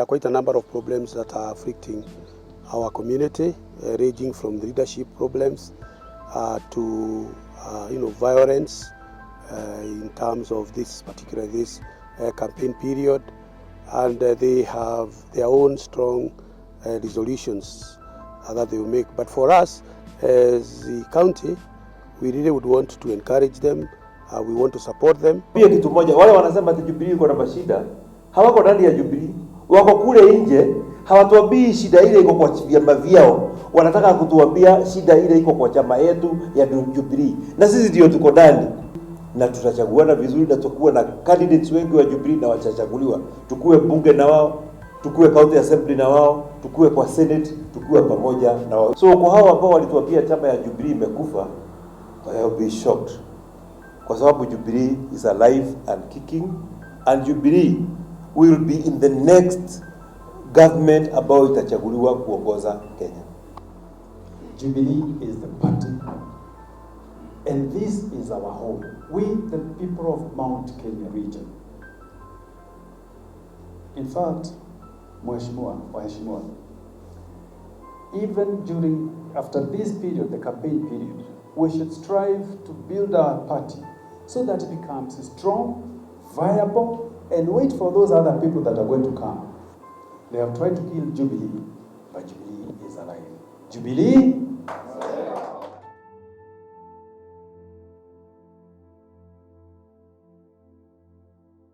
There are quite a number of problems that are afflicting our community, ranging from leadership problems to violence in terms of this particular this campaign period, and they have their own strong resolutions that they will make. But for us, as the county, we really would want to encourage them. We want to support them. Pia kitu moja, wale wanasema ati Jubilee iko na mashida, hawako ndani ya Jubilee, wako kule nje, hawatuambii shida ile iko kwa vyama vyao, wanataka kutuambia shida ile iko kwa chama yetu ya Jubilee, na sisi ndio tuko ndani na tutachaguana vizuri na tutakuwa na candidates wengi wa Jubilee na watachaguliwa, tukue bunge na wao, tukue county assembly na wao, tukue kwa senate, tukue pamoja na wao. So kwa hao ambao walituambia chama ya Jubilee imekufa, I will be shocked kwa sababu Jubilee is alive and kicking and Jubilee will be in the next government ambayo itachaguliwa kuongoza Kenya. Jubilee is the party, and this is our home. We, the people of Mount Kenya region. In fact, Mheshimiwa, Waheshimiwa, even during, after this period, the campaign period, we should strive to build our party so that it becomes strong, viable, and wait for those other people that are going to come. They have tried to kill Jubilee, but Jubilee is alive. Jubilee.